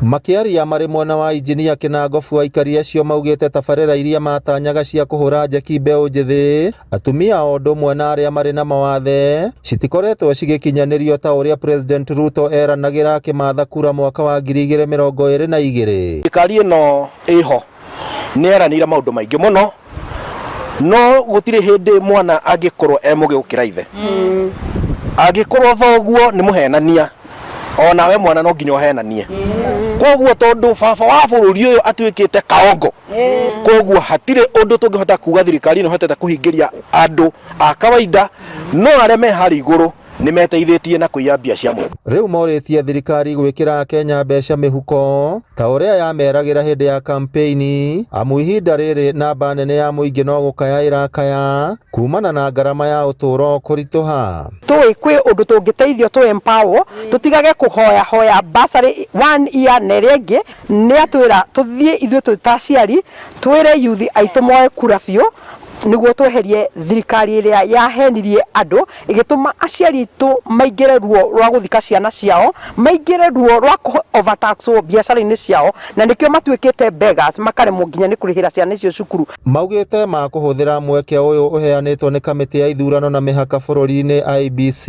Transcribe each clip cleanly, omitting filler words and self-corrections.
Makĩaria marĩ mwena wa injinia Kĩnangobu aikari acio maugĩte tabarĩra iria matanyaga cia kũhũra njeki mbeũ njĩthĩ, atumia o ũndũ ũmwe na arĩa marĩ na mawathe citikoretwo cigĩkinyanĩrio ta ũrĩa President Ruto eranagĩra akĩmatha kura mwaka wa 2022. Thirikari ĩno ĩho nĩ yeranĩire maũndũ maingĩ mũno no gũtirĩ hĩndĩ mwana angĩkorwo e mũgĩ gũkĩra ithe. Angĩkorwo thoguo nĩ mũhenania onawe mwana no nginya ũhenanie. Koguo tondũ baba wa bũrũri ũyũ atuĩkĩte kaongo, koguo hatirĩ ũndũ tũngĩhota kuga thirikari ĩno ĩhotete kũhingĩria andũ a kawaida, no arĩa me harĩa igũrũ nĩ meteithĩtie na kũiya mbia cia mũingĩ. Rĩu morĩtie thirikari gwĩkĩra Akenya mbeca mĩhuko ta ũrĩa yameragĩra hĩndĩ ya kampeini, amu ihinda rĩrĩ namba nene ya mũingĩ no gũkaya ĩrakaya kumana na ngarama ya ũtũũro kũritũha. Tũĩ kwĩ ũndũ tũngĩteithio tũ empower tũtigage kũhoya hoya bursary one year na ĩrĩa ĩngĩ. Nĩ atwĩra tũthiĩ ithuĩ twĩ ta aciari twĩre youth aitũ moe kura biũ nĩguo tweherie thirikari ĩrĩa yahenirie andũ ĩgĩtũma aciari aitũ maingĩre ruo rwa gũthika ciana ciao, maingĩre ruo rwa kũ overtaxwo biacara-inĩ ciao, na nĩkĩo matuĩkĩte beggars, makaremwo nginya nĩ kũrĩhĩra ciana icio cukuru. Maugĩte makũhũthĩra mweke ũyũ ũheanĩtwo nĩ kamĩtĩ ya ithurano na mĩhaka bũrũri-inĩ IEBC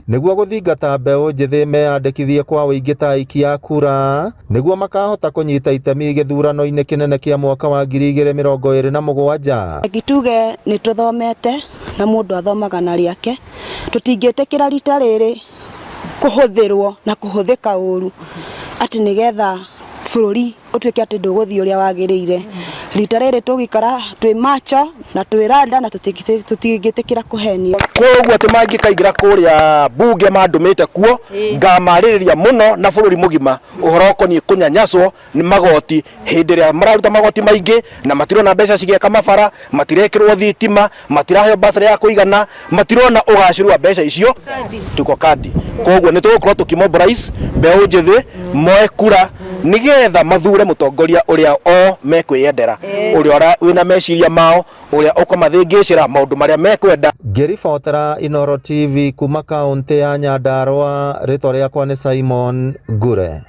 nĩguo gũthingata mbeũ njĩthĩ meyandĩkithie kwa ũingĩ ta aikia a kura nĩguo makahota kũnyita itemi gĩthurano-inĩ kĩnene kĩa mwaka wa 2027. Reke tuge nĩ tũthomete na mũndũ athomaga na rĩake, tũtingĩtĩkĩra rita rĩrĩ kũhũthĩrwo na kũhũthĩka ũru atĩ nĩgetha bũrũri ũtuĩke atĩ ndũgũthiĩ ũrĩa wagĩrĩire. Rita rĩrĩ tũgũikara twĩ macho na twĩ rada na tũtingĩtĩkĩra kũhenio. Koguo atĩ mangĩkaingĩra kũrĩa mbunge mandũmĩte kuo, ngamarĩrĩria mũno na bũrũri mũgima ũhoro ũkoniĩ kũnyanyaswo nĩ magoti hĩndĩ ĩrĩa mararuta magoti maingĩ na matirona mbeca cigĩaka mabara, matirekĩrwo thitima, matiraheo bursary ya kũigana, matirona ũgacĩru wa mbeca icio tuko kadi. Koguo nĩ tũgũkorwo tũkĩmobilize mbeũ njĩthĩ moe kura nĩgetha mathure mũtongoria ũrĩa o mekwĩyendera, ũrĩa wĩna meciria mao, ũrĩa ũkũmathĩngĩcĩra maũndũ marĩa mekwenda. Ngĩribotera Inooro TV kuma kaũntĩ ya Nyandarua, rĩtwa rĩakwa nĩ Simon Ngure.